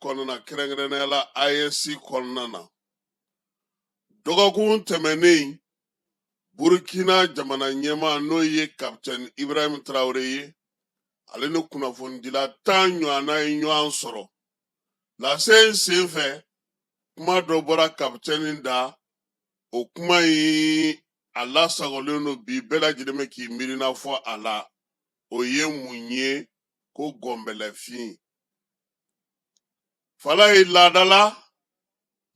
kɔnɔna na, kɛrɛnkɛrɛnnenya la AES kɔnɔna na. Dɔgɔkun tɛmɛnen, Burkina jamana ɲɛmaa, n'o ye Kapitɛni Ibrahim Traore ye, ale ni kunnafonidila 10 ɲɔgɔnna ye ɲɔgɔn sɔrɔ. Lase in senfɛ, kuma dɔ bɔra kapitɛni da. O kuma in, a lasagolen don bi, bɛɛ lajɛlen bɛ k'i miirina fɔ a la. O ye mun ye? Ko gɔnbɛlɛfin. Falaye, laada la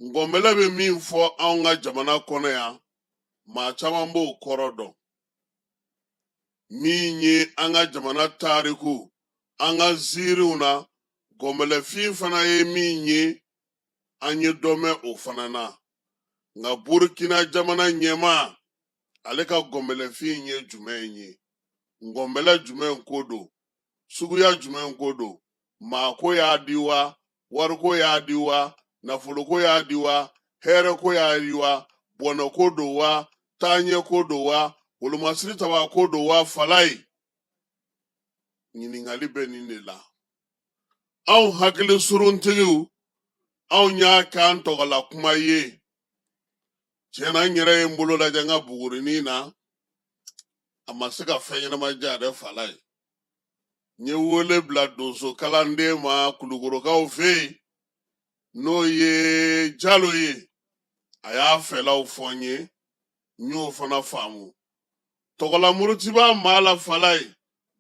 ngɔnbɛlɛ bɛ min fɔ anw ka jamana kɔnɔ yan, maa caman b'o kɔrɔ dɔn. Min ye an ka jamana tariku, an ka ziiriw na, gɔnbɛlɛfin fana ye min ye, an ye dɔ mɛn o fana na. Nka Burkina jamana ɲɛmaa, ale ka gɔnbɛlɛfin ye jumɛn ye? Ngɔnbɛlɛ jumɛn ko don? Suguya jumɛn ko don? Maako y'a di wa, wariko y'a di wa, nafoloko y'a di wa, hɛrɛko y'a di wa, bɔnɛko don wa, taaɲɛko don wa, wolomasiri tabako don wa? Falaye, ɲininkali bɛ nin de la. Anw hakili suruntigiw, anw y'a k'an tɔgɔla kuma ye. Tiɲɛ na, n yɛrɛ ye n bolo lajɛ n ka bugurinin na, a ma se ka fɛn ɲɛnama diya dɛ. Falaye, n ye wele bila donso kalanden ma Kulukorokaw fɛ yen, n'o ye Jalo ye. A y'a fɛlaw fɔ n ye, n y'o fana faamu. Tɔgɔla muruti b'a maa la. Falaye,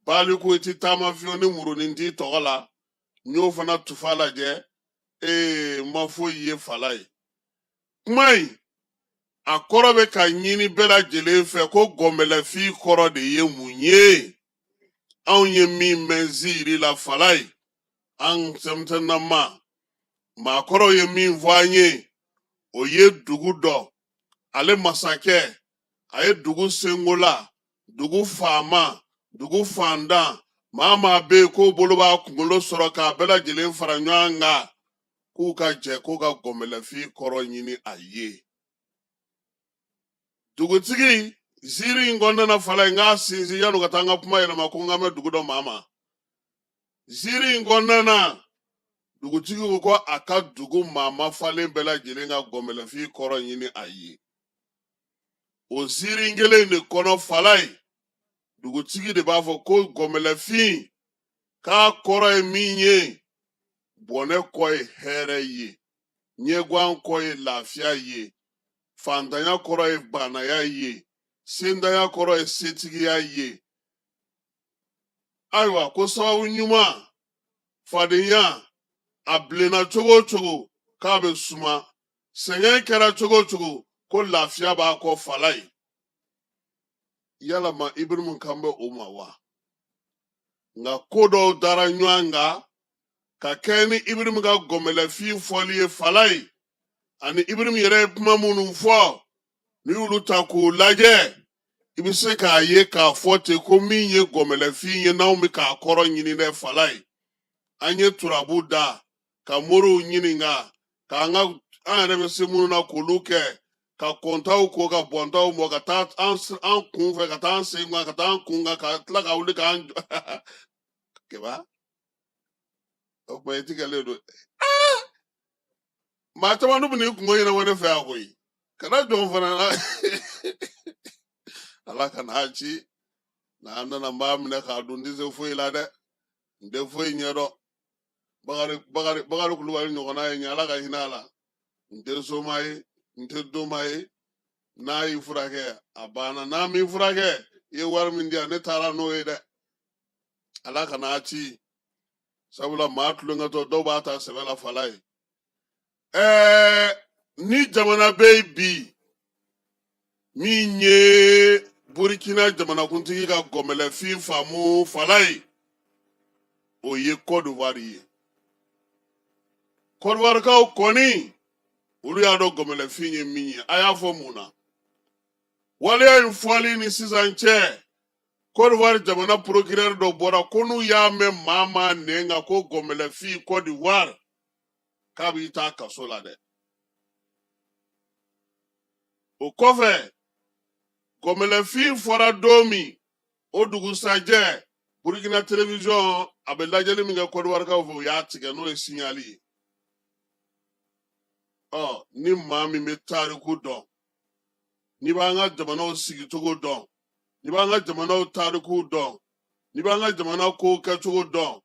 baliku i ti taama fiyewu ni murunin t'i tɔgɔ la. N y'o fana tufa lajɛ, ee, n ma foyi ye. Falaye, kuma in a kɔrɔ bɛ ka ɲini bɛɛ lajɛlen fɛ, ko gɔnbɛlɛfin kɔrɔ de ye mun ye? Anw ye min mɛn ziiri la, Falaye, an denmisɛnninama, maakɔrɔw ye min fɔ an ye, o ye dugu dɔ, ale masakɛ, a ye dugu senkola, dugu faama, dugu fantan, maa maa bɛ yen k'o bolo b'a kunkolo sɔrɔ, k'a bɛɛ lajɛlen fara ɲɔgɔn kan k'u ka jɛ k'u ka gɔnbɛlɛfin kɔrɔ ɲini a ye. Dugutigi ziiri in kɔnɔna na, Falaye, n k'a sinsin yanni ka taa n ka kuma yɛlɛma ko n ka mɛn dugu dɔ maa ma. Ziiri in kɔnɔna na, dugutigi ko ko a ka dugu maa mafalen bɛɛ lajɛlen ka gɔnbɛlɛfin kɔrɔ ɲini a ye. O ziiri kelen in de kɔnɔ, Falaye, dugutigi de b'a fɔ ko gɔnbɛlɛfin k'a kɔrɔ ye min ye: bɔnɛ kɔ ye hɛrɛ ye, ɲɛgwan kɔ ye lafiya ye, fantanya kɔrɔ ye baanaya ye, sentanya kɔrɔ ye setigiya ye. Ayiwa, ko sababu ɲuman, fadenya a bilenna cogo o cogo, k'a bɛ suma, sɛgɛn kɛra cogo o cogo, ko lafiya b'a kɔ. Falaye, yalama Ibirimu kan bɛ o ma wa? Nka ko dɔw dara ɲɔgɔn kan ka kɛɲɛ ni Ibirimu ka gɔnbɛlɛfin fɔli ye. Falaye, ani Ibirimu yɛrɛ ye kuma minnu fɔ, n'i y'olu ta k'u lajɛ, i bɛ se k'a ye k'a fɔ ten ko min ye gɔnbɛlɛfin ye, n'anw bɛ k'a kɔrɔ ɲini dɛ, Falaye, an ye turabu da ka moriw ɲininka, k'an ka an yɛrɛ bɛ se minnu na k'olu kɛ, ka kɔntaw ko, ka bɔntaw mɔ, ka taa an kun fɛ, ka taa an sen kan, ka taa an kun kan, ka tila ka wuli k'an jɔ. Keba, o tuma i tigɛlen don. Maa caman dun bɛ n'i kunko ɲɛnabɔ ne fɛ yan koyi. Kana jɔn fana na, Ala ka n'a ci n'an nana, n b'a minɛ k'a dun. N tɛ se foyi la dɛ, n tɛ foyi ɲɛdɔn. Bakari, Bakari, Bakari Kulubali ɲɔgɔnna ye ɲɛ, Ala ka hinɛ a la. N tɛ soma ye, n tɛ doma ye. N'a y'i furakɛ, a banna. N'a m'i furakɛ, i ye wari min di yan, ne taara n'o ye dɛ. Ala ka n'a ci, sabula maa tulonkɛtɔ dɔw b'a ta sɛbɛ la. Falaye, ni jamana bɛ yen bi min ye Burkina jamanakuntigi ka gɔnbɛlɛfin faamu, Falaye, o ye Côte d'Ivoire ye. Côte d'Ivoirekaw kɔni, olu y'a dɔn gɔnbɛlɛfin ye min ye. A y'a fɔ mun na? Waleya in fɔli ni sisan cɛ, Côte d'Ivoire jamana procureur dɔ bɔra ko n'u y'a mɛn maa maa nɛn kan ko gɔnbɛlɛfin Côte d'Ivoire, k'a b'i taa kaso la dɛ. O kɔfɛ, gɔnbɛlɛfin fɔra don min, o dugusajɛ, Burkina télévision a bɛ lajɛli min kɛ Côte d'Ivoirekaw fɛ, u y'a tigɛ, n'o ye signal ye. Ɔ, ni maa min bɛ tariku dɔn, n'i b'an ka jamanaw sigicogo dɔn, n'i b'an ka jamanaw tarikuw dɔn, n'i b'an ka jamana kow kɛcogo dɔn,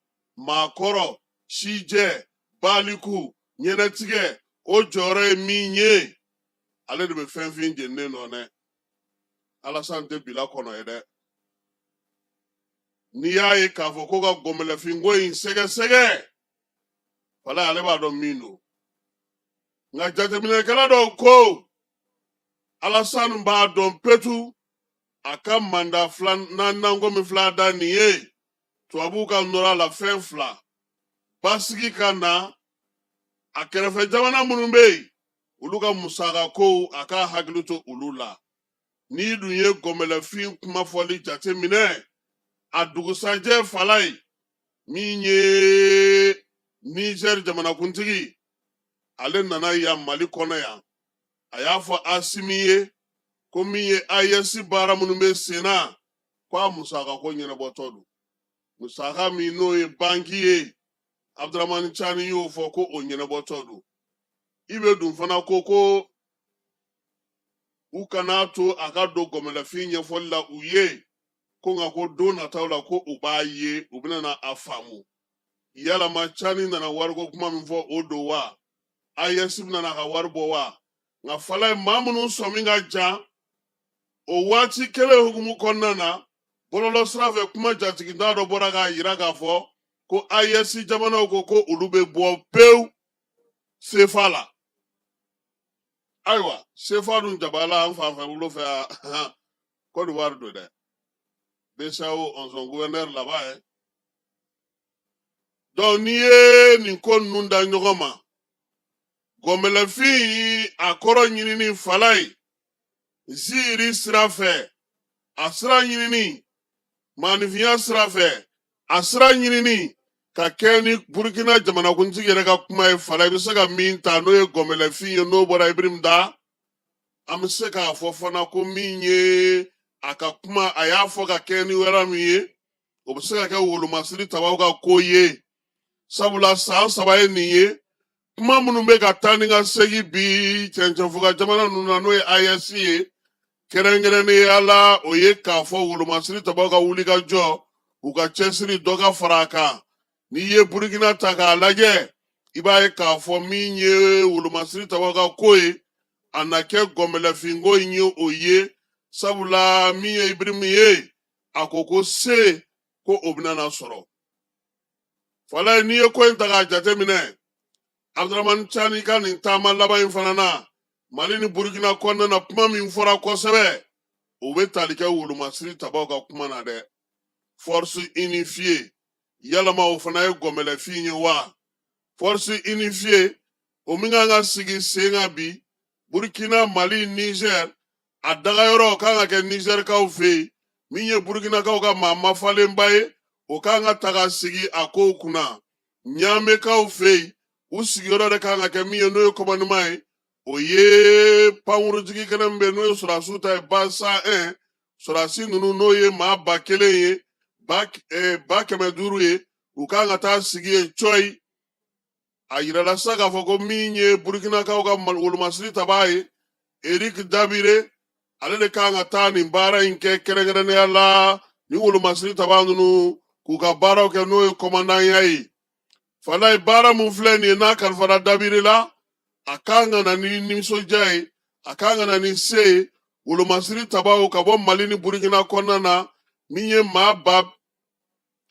maakɔrɔ, sijɛ, baliku, ɲɛnɛtigɛ, o jɔyɔrɔ ye min ye, ale de bɛ fɛn fin jeninen dɔn dɛ. Alasan tɛ bila kɔnɔ ye dɛ. N'i y'a ye k'a fɔ ko ka gɔnbɛlɛfinko in sɛgɛsɛgɛ, wala ale b'a dɔn min don. Nka jateminɛkɛla dɔw ko Alasan b'a dɔn petu a ka manda filanan ko min filɛ a da nin ye, tubabuw ka nɔrɔ a la fɛn fila: basigi ka na a kɛrɛfɛ jamana minnu bɛ yen, olu ka musaka kow, a k'a hakili to olu la. N'i dun ye gɔnbɛlɛfin kuma fɔli jate minɛ, a dugusajɛ Falayi, min ye Nizɛri jamanakuntigi, ale nana yan Mali kɔnɔ yan, a y'a fɔ Asimi ye ko min ye AES baara minnu bɛ sen na, ko a musaka ko ɲɛnabɔtɔ don. Musaka min n'o ye banki ye, Abudramani Cani y'o fɔ ko o ɲɛnabɔtɔ don. I bɛ dun fana ko u kan'a to a ka don gɔnbɛlɛfin ɲɛfɔli la u ye, ko nka ko don nataw la ko u b'a ye, u bɛna na a faamu. Yalama Cani nana wariko kuma min fɔ, o don wa? AES bɛna n'a ka wari bɔ wa? Nka Falayi, maa minnu sɔmi ka jan o waati kelen hukumu kɔnɔna na, bɔlɔlɔ sira fɛ kuma jatiginta dɔ bɔra k'a yira k'a fɔ ko AES jamanaw ko olu bɛ bɔ pewu sefa la. Ayiwa, sefa dun jabala an fan fɛ bolo fɛ yan, Côte d'Ivoire don dɛ, BCEAO on son gouverneur là-bas ye. Donc n'i ye nin ko ninnu da ɲɔgɔn ma, gɔnbɛlɛfin a kɔrɔ ɲinini, Falayi, ziiri sira fɛ, a sira ɲinini maaninfinya sira fɛ, a sira ɲinini ka kɛ ni Burukina jamanakuntigi yɛrɛ ka kuma ye, Falayi, i bɛ se ka min ta n'o ye gɔnbɛlɛfin ye, n'o bɔra Ibrahim da, an bɛ se k'a fɔ fana ko min ye a ka kuma, a y'a fɔ ka kɛ ni wɛrɛ min ye, o bɛ se ka kɛ wolomasiri tabaw ka ko ye. Sabula san 3 ye nin ye, kuma minnu bɛ ka taa ni ka segin bi cɛncɛnfuga jamana ninnu na, n'o ye AES ye kɛrɛnkɛrɛnnenya la, o ye k'a fɔ wolomasiri tabaw ka wuli ka jɔ, u ka cɛsiri dɔ ka fara a kan. N'i ye Burukina ta k'a lajɛ, i b'a ye k'a fɔ min ye wolomasiri tabaw ka ko ye, a na kɛ gɔnbɛlɛfinko in ye o ye. Sabula min ye Ibirimu ye, a ko se ko o bɛna na sɔrɔ. Falayi, n'i ye ko in ta k'a jateminɛ, Abudramani Cani ka nin taama laban in fana na Mali ni Burukina kɔnɔna na, kuma min fɔra kosɛbɛ, o bɛ tali kɛ wolomasiri tabaw ka kuma na dɛ. Force unifiée, yalama o fana ye gɔnbɛlɛfin ye wa? Force unifiée o min kan ka sigi sen kan bi, Burukina, Mali, Niger, a dagayɔrɔ kan ka kɛ Nizɛrikaw fɛ yen. Min ye Burukinakaw ka maa mafalenba ye, o kan ka ta ka sigi a kow kunna. Ɲamekaw fɛ yen, u sigiyɔrɔ de kan ka kɛ min ye, n'o ye commandement ye, o ye pankurujigi kɛnɛ min bɛ yen, n'o ye sɔrɔdasiw ta ye, base 101. Sɔrɔdasi ninnu, n'o ye maa 1000 ye, 500,000 ye, u kan ka taa sigi yen cɔyi. A yirala sisan k'a fɔ ko min ye Burukinakaw ka wolomasiri tabaa ye, Eric Dabire, ale de kan ka taa nin baara in kɛ kɛrɛnkɛrɛnnenya la, ni wolomasiri tabaa ninnu k'u ka baaraw kɛ, n'o ye kɔmandanya ye. Falayi, baara mun filɛ nin ye, n'a kalifara Dabire la, a kan ka na ni nisɔndiya ye, a kan ka na ni se ye. Wolomasiri tabaw ka bɔ Mali ni Burukina kɔnɔna na, min ye maa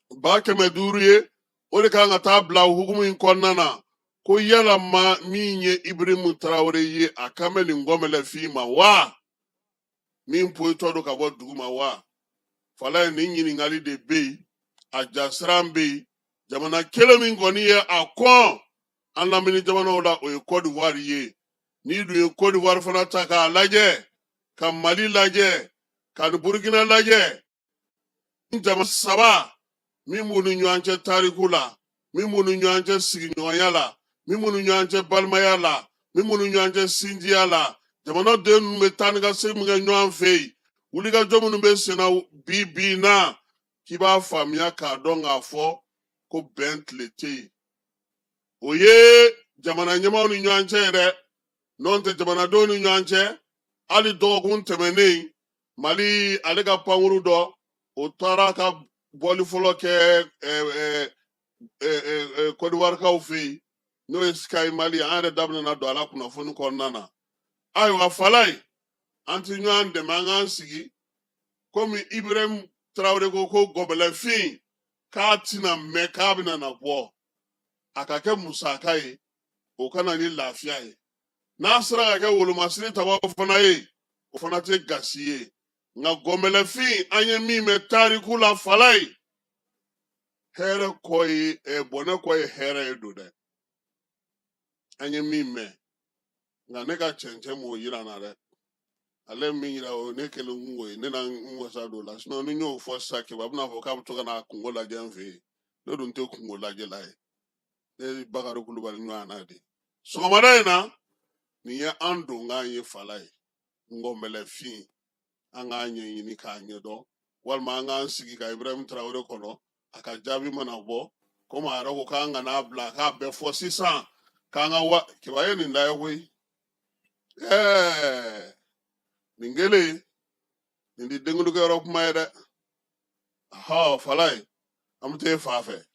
500,000 ye, o de kan ka taa bila o hukumu in kɔnɔna na. Ko yalama min ye Ibirimu Tarawele ye, a kan bɛ nin gɔnbɛlɛfin ma wa? Min poyitɔ don ka bɔ dugu ma wa? Falayi, nin ɲininkali de bɛ yen, a jasiran bɛ yen. Jamana kelen min kɔni ye a kɔn an lamini jamanaw la, o ye Côte d'Ivoire ye. N'i dun ye Côte d'Ivoire fana ta k'a lajɛ, ka Mali lajɛ, ka Burukina lajɛ, jama saba min b'u ni ɲɔgɔn cɛ tariku la, min b'u ni ɲɔgɔn cɛ sigiɲɔgɔnya la, min b'u ni ɲɔgɔn cɛ balimaya la, min b'u ni ɲɔgɔn cɛ sinjiya la, jamanaden ninnu bɛ taa ni ka segin min kɛ ɲɔgɔn fɛ yen, wulikajɔ minnu bɛ sen na bi bi in na, k'i b'a faamuya k'a dɔn k'a fɔ ko bɛn tile tɛ yen. O ye jamana ɲɛmaaw ni ɲɔgɔn cɛ ye dɛ. N'o tɛ jamanadenw ni ɲɔgɔn cɛ, hali dɔgɔkun tɛmɛnen, Mali ale ka pankuru dɔ, o taara ka bɔli fɔlɔ kɛ Kɔdiwarikaw fɛ yen, n'o ye Sky Mali. An yɛrɛ da bɛna don a la kunnafoni kɔnɔna na. Ayiwa Falaye, an ti ɲɔgɔn dɛmɛ, an k'an sigi komi Ibrahim Traoré ko ko gɔbɛlɛfin k'a tɛna mɛn, k'a bɛna na bɔ, a ka kɛ musaka ye, o ka na ni lafiya ye. N'a sera ka kɛ wolomasiri tabaw fana ye, o fana tɛ gasi ye. Nka gɔnbɛlɛfin, an ye min mɛn tariku la Falaye, hɛrɛ kɔ ye bɔnɛ kɔ ye hɛrɛ ye don dɛ. An ye min mɛn, nka ne ka cɛncɛn m'o yira n na dɛ. Ale ye min yira, o ye ne kelen kungo ye, ne na n wasa don o la. Sinon ni n y'o fɔ sisan, Keba bɛna fɔ k'a bɛ to ka na kungo lajɛ n fɛ yen. Ne dun tɛ kungo lajɛla ye, ne ye Bakari Kulubali ɲɔgɔn na de. Sɔgɔmada in na, nin ye an donkan ye Falaye, ngɔnbɛlɛfin. An k'a ɲɛɲini k'a ɲɛdɔn, walima an k'an sigi ka Ibrahim Traoré kɔnɔ, a ka jaabi mana bɔ. Komi a yɛrɛ ko k'an kana bila k'a bɛɛ fɔ sisan, k'an ka wa Keba ye nin da ye koyi. Ɛɛ, nin kelen nin ti denkundi kɛyɔrɔ kuma ye dɛ. Hɔ Falaye, an bɛ taa e fa fɛ.